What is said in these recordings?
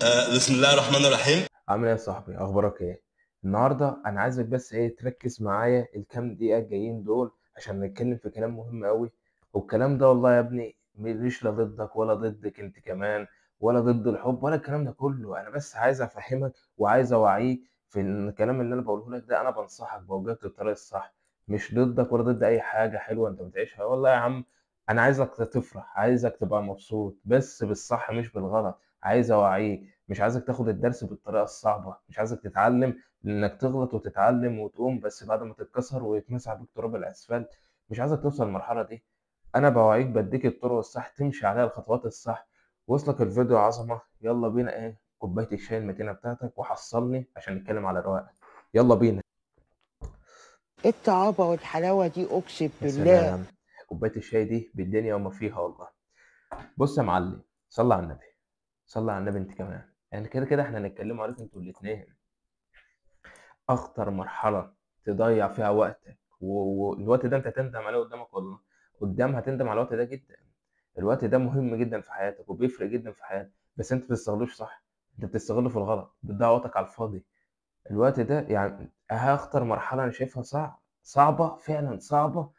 بسم الله الرحمن الرحيم. عامل ايه يا صاحبي؟ اخبارك ايه؟ النهارده انا عايزك بس ايه تركز معايا الكام دقيقة الجايين دول عشان نتكلم في كلام مهم قوي. والكلام ده والله يا ابني مش لا ضدك ولا ضدك انت كمان ولا ضد الحب ولا الكلام ده كله. انا بس عايز افهمك وعايز اوعيك في الكلام اللي انا بقوله لك ده. انا بنصحك بوجهك للطريق الصح، مش ضدك ولا ضد اي حاجة حلوة انت بتعيشها. والله يا عم انا عايزك تفرح، عايزك تبقى مبسوط بس بالصح مش بالغلط. عايز اوعيك، مش عايزك تاخد الدرس بالطريقة الصعبة، مش عايزك تتعلم انك تغلط وتتعلم وتقوم بس بعد ما تتكسر ويتمسح بيك تراب الاسفلت. مش عايزك توصل للمرحلة دي. انا بوعيك، بديك الطرق الصح تمشي عليها، الخطوات الصح. وصلك الفيديو عظمه؟ يلا بينا. ايه كوباية الشاي المتينة بتاعتك وحصلني عشان نتكلم على رواقه. يلا بينا. ايه الطعابه والحلاوه دي؟ اقسم يا بالله. سلام، كوباية الشاي دي بالدنيا وما فيها والله. بص يا معلم، صلي على النبي، صلي على النبي انت كمان. يعني كده كده احنا هنتكلموا عليكم انتوا الاثنين. اخطر مرحلة تضيع فيها وقتك، والوقت ده انت هتندم عليه قدامك والله، قدام هتندم على الوقت ده جدا. الوقت ده مهم جدا في حياتك وبيفرق جدا في حياتك، بس انت ما بتستغلوش صح، انت بتستغله في الغلط، بتضيع وقتك على الفاضي. الوقت ده يعني اخطر مرحلة انا شايفها صعبة فعلا، صعبة.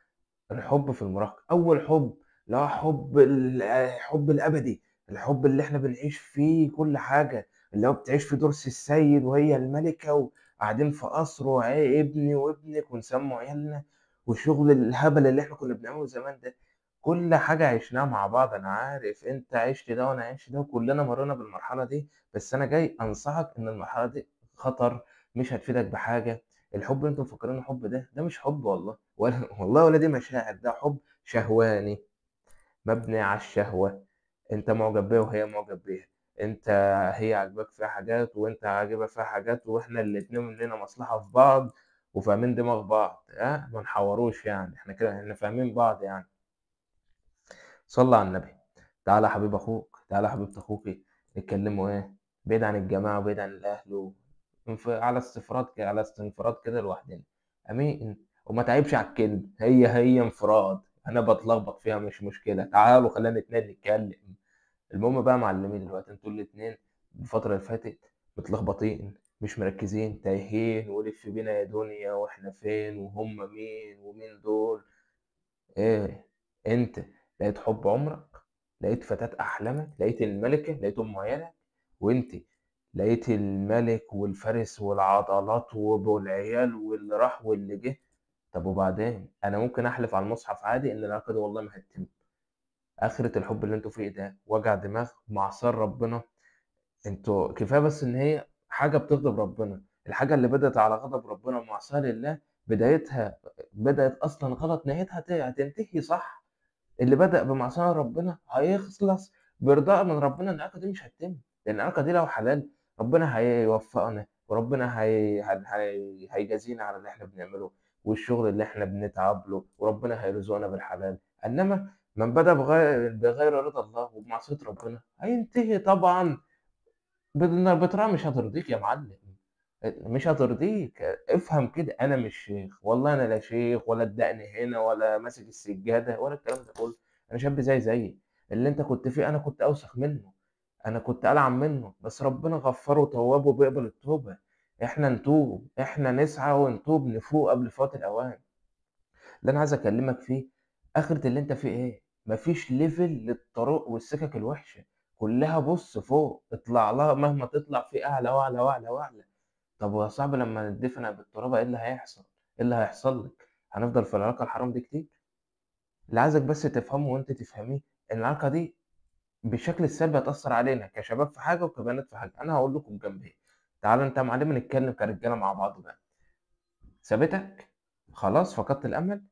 الحب في المراهقة، اول حب، لا حب الحب الابدي، الحب اللي احنا بنعيش فيه كل حاجة، اللي هو بتعيش في دور السيد وهي الملكة وقاعدين في قصر وابني وابنك ونسموا عيالنا والشغل الهبل اللي احنا كنا بنعمله زمان ده. كل حاجة عشناها مع بعض. انا عارف انت عشت ده وانا عشت ده وكلنا مرينا بالمرحلة دي، بس انا جاي انصحك ان المرحلة دي خطر، مش هتفيدك بحاجة. الحب اللي انتم مفكرينه حب ده مش حب والله، ولا والله ولا دي مشاعر، ده حب شهواني مبني على الشهوة. انت معجب بيها وهي معجب بيها، انت هي عاجباك فيها حاجات وانت عاجبها فيها حاجات، واحنا الاتنين لنا مصلحة في بعض وفاهمين دماغ بعض. اه ما نحوروش يعني، احنا كده احنا فاهمين بعض يعني. صلى على النبي. تعالى يا حبيب اخوك، تعالى يا حبيبة اخوكي، نتكلموا ايه بعيد عن الجماعة وبعيد عن الاهل على استفراد كده، على استنفراد كده لوحدنا. امين. وما تعيبش على الكلمة، هي انفراد، انا بتلخبط فيها مش مشكلة. تعالوا خلينا اتنين نتكلم. المهم بقى معلمين دلوقتي انتوا الاتنين الفترة اللي فاتت متلخبطين، مش مركزين، تايهين، ولف بينا يا دنيا واحنا فين وهم مين ومين دول. ايه انت لقيت حب عمرك، لقيت فتاة احلامك، لقيت الملكة، لقيت ام عيالك، وانت لقيت الملك والفارس والعضلات والعيال واللي راح واللي جه. طب وبعدين؟ انا ممكن احلف على المصحف عادي ان العلاقة دي والله ما هتتم. اخرة الحب اللي انتوا فيه ده وجع دماغ، معصية ربنا. انتوا كفاية بس ان هي حاجة بتغضب ربنا. الحاجة اللي بدأت على غضب ربنا ومعصية لله، بدايتها بدأت اصلا غلط، نهايتها هتنتهي صح. اللي بدأ بمعصية ربنا هيخلص برضاء من ربنا. العلاقة دي مش هتتم، لان العلاقة دي لو حلال ربنا هيوفقنا وربنا هيجازينا على اللي احنا بنعمله والشغل اللي احنا بنتعب له، وربنا هيرزقنا بالحلال. انما من بدأ بغير رضا الله وبمعصية ربنا هينتهي طبعا بطريقة مش هترضيك يا معلم، مش هترضيك. افهم كده، انا مش شيخ والله، انا لا شيخ ولا الدقن هنا ولا ماسك السجادة ولا الكلام ده كله. انا شاب زي اللي انت كنت فيه، انا كنت اوسخ منه، انا كنت ألعن منه، بس ربنا غفره وتوابه وبيقبل التوبة. احنا نتوب، احنا نسعى ونتوب، نفوق قبل فوات الاوان. اللي انا عايز اكلمك فيه اخرة اللي انت فيه ايه. مفيش level للطرق والسكك الوحشة كلها. بص فوق، اطلع لها مهما تطلع في اعلى واعلى واعلى واعلى. طب يا صاحبي لما ندفن بالترابه ايه اللي هيحصل؟ ايه اللي هيحصل لك؟ هنفضل في العلاقة الحرام دي كتير. اللي عايزك بس تفهمه وانت تفهميه ان العلاقة دي بالشكل السلبي هتأثر علينا كشباب في حاجة وكبنات في حاجة. انا هقول لكم جنبين. تعالى انت يا معلم نتكلم كرجاله مع بعض بقى. سابتك خلاص، فقدت الامل،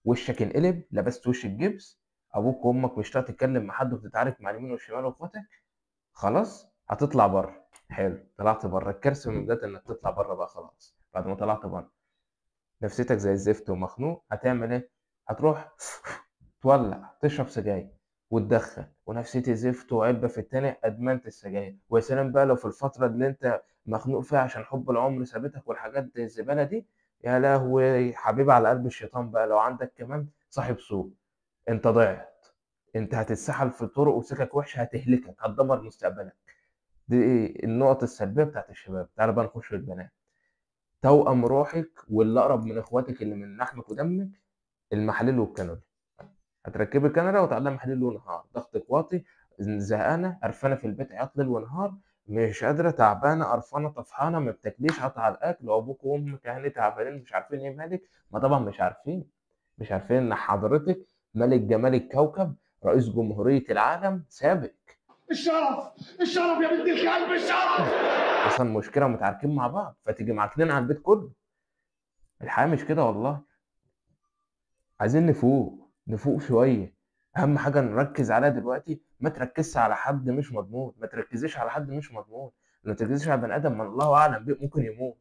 وشك انقلب، لبست وش الجبس، ابوك وامك مش هتعرف تتكلم مع حد وبتتعارك مع اليمين والشمال واخواتك، خلاص هتطلع بره. حلو، طلعت بره. الكارثة من بداية انك تطلع بره بقى. خلاص بعد ما طلعت بره نفسيتك زي الزفت ومخنوق، هتعمل ايه؟ هتروح تولع، تشرب سجاير وتدخن، ونفسيتي زفت وعلبة في التاني، ادمنت السجاير. ويا سلام بقى لو في الفترة اللي انت مخنوق فيها عشان حب العمر سابتك والحاجات الزبالة دي، يا لهوي حبيبي على قلب الشيطان بقى. لو عندك كمان صاحب سوء، انت ضعت، انت هتتسحل في طرق وسكك وحشة، هتهلكك، هتدمر مستقبلك. دي النقط السلبية بتاعت الشباب. تعالى بقى نخش للبنات. توأم روحك واللي اقرب من اخواتك اللي من لحمك ودمك، المحاليل والكانولا. هتركبي الكاميرا وتعلقي محاليل ليل ونهار، ضغطك واطي، زهقانه، قرفانه في البيت، عياط ليل ونهار، مش قادرة، تعبانة، قرفانه، طفحانه، ما بتاكليش، قاطعه على الاكل، وابوك وامك يعني تعبانين مش عارفين ايه مالك. ما طبعا مش عارفين، مش عارفين ان حضرتك ملك جمال الكوكب، رئيس جمهورية العالم سابق. الشرف، الشرف يا بنت الكلب، الشرف. اصلا مشكلة ومتعاركين مع بعض، فتيجي معاكلين على البيت كله. الحياة مش كده والله. عايزين نفوق، نفوق شوية. اهم حاجة نركز عليها دلوقتي، ما تركزش على حد مش مضمون، ما تركزيش على حد مش مضمون، ما تركزيش على بني ادم ما الله اعلم بيه، ممكن يموت،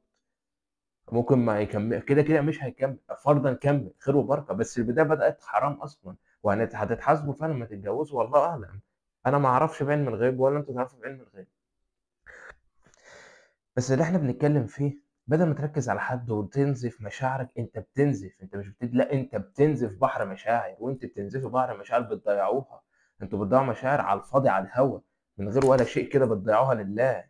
ممكن ما يكمل، كده كده مش هيكمل، فرضا كمل خير وبركة، بس البداية بدات حرام اصلا، وهتتحاسبوا فعلا لما تتجوزوا، والله اعلم. انا ما اعرفش بعلم الغيب ولا انتوا تعرفوا بعلم الغيب. بس اللي احنا بنتكلم فيه، بدل ما تركز على حد وتنزف مشاعرك، انت بتنزف، انت مش لا، انت بتنزف بحر مشاعر، وانت بتنزفي بحر مشاعر بتضيعوها. انتوا بتضيعوا مشاعر على الفاضي، على الهوا، من غير ولا شيء كده، بتضيعوها لله.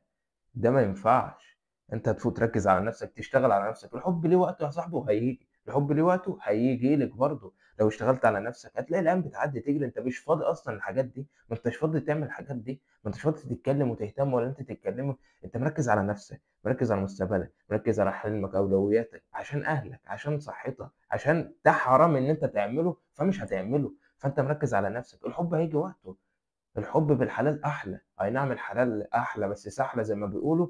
ده ما ينفعش. انت هتفوت، تركز على نفسك، تشتغل على نفسك. الحب ليه وقته يا صاحبي وهيجي، الحب ليه وقته هيجي لك برضه. لو اشتغلت على نفسك هتلاقي الايام بتعدي تجري. انت مش فاضي اصلا للحاجات دي، ما انتش فاضي تعمل الحاجات دي، ما انتش فاضي تتكلم وتهتم ولا انت تتكلم. انت مركز على نفسك، مركز على مستقبلك، مركز على حلمك، اولوياتك، عشان اهلك، عشان صحتك، عشان ده حرام ان انت تعمله فمش هتعمله. فانت مركز على نفسك. الحب هيجي وقته. الحب بالحلال احلى، اي نعم الحلال احلى بس سحله زي ما بيقولوا،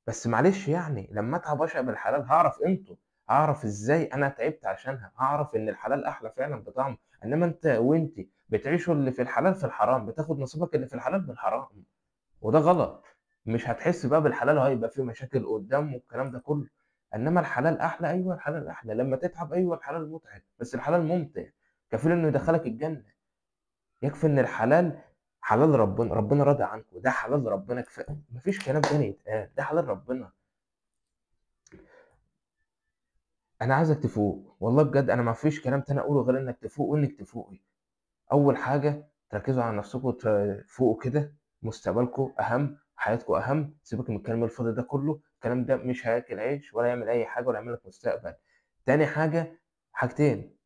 بس معلش يعني لما اتعب واشقى بالحلال هعرف قيمته، هعرف ازاي انا تعبت عشانها، هعرف ان الحلال احلى فعلا بطعمه. انما انت وانت بتعيشوا اللي في الحلال في الحرام، بتاخد نصيبك اللي في الحلال بالحرام، وده غلط. مش هتحس بقى بالحلال، وهيبقى فيه مشاكل قدام والكلام ده كله. انما الحلال احلى، ايوه الحلال احلى لما تتعب، ايوه الحلال متعب بس الحلال ممتع، كفيل انه يدخلك الجنة. يكفي ان الحلال حلال ربنا، ربنا راضي عنكم، ده حلال ربنا، كفاية، مفيش كلام تاني يتقال، ده حلال ربنا. انا عايزك تفوق والله بجد، انا مفيش كلام تاني اقوله غير انك تفوق وانك تفوقي. اول حاجة تركزوا على نفسكم، تفوقوا كده، مستقبلكم اهم، حياتكم اهم. سيبك من الكلام الفاضي ده كله، الكلام ده مش هياكل عيش ولا يعمل اي حاجة ولا يعمل لك مستقبل. تاني حاجة، حاجتين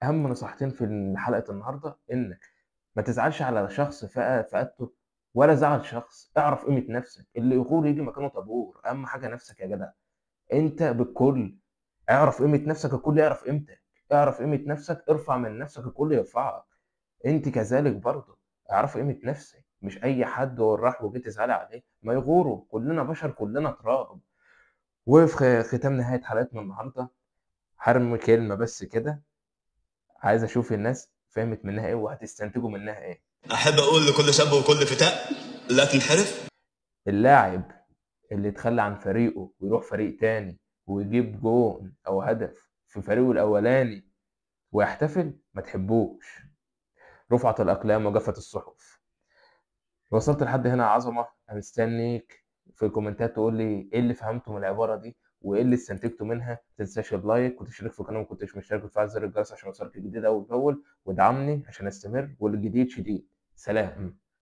اهم نصيحتين في حلقة النهارده، انك ما تزعلش على شخص فقدته ولا زعل شخص، اعرف قيمة نفسك، اللي يغور يجي مكانه طابور. اهم حاجة نفسك يا جدع، انت بالكل اعرف قيمة نفسك، الكل يعرف قيمتك، اعرف قيمة نفسك، ارفع من نفسك الكل يرفعك. انت كذلك برضه اعرف قيمة نفسك، مش اي حد وراح وجيت تزعلي عليه، ما يغوروا، كلنا بشر، كلنا تراب. وفي ختام نهاية حلقتنا النهارده هرمي كلمة بس كده، عايز اشوف الناس فهمت منها ايه وهتستنتجوا منها ايه. احب اقول لكل شاب وكل فتاة لا تنحرف. اللاعب اللي يتخلى عن فريقه ويروح فريق تاني ويجيب جون او هدف في فريقه الاولاني ويحتفل، ما تحبوش. رفعت الاقلام وجفت الصحف. وصلت لحد هنا عظمه. انا مستنيك في الكومنتات تقول لي ايه اللي فهمته من العبارة دي وايه اللي استنتجته منها. ما تنساش ال like وتشترك في القناة ما كنتش مشترك، وتفعل زر الجرس عشان يوصلك الجديد اول باول، وادعمني عشان استمر، والجديد شديد. سلام.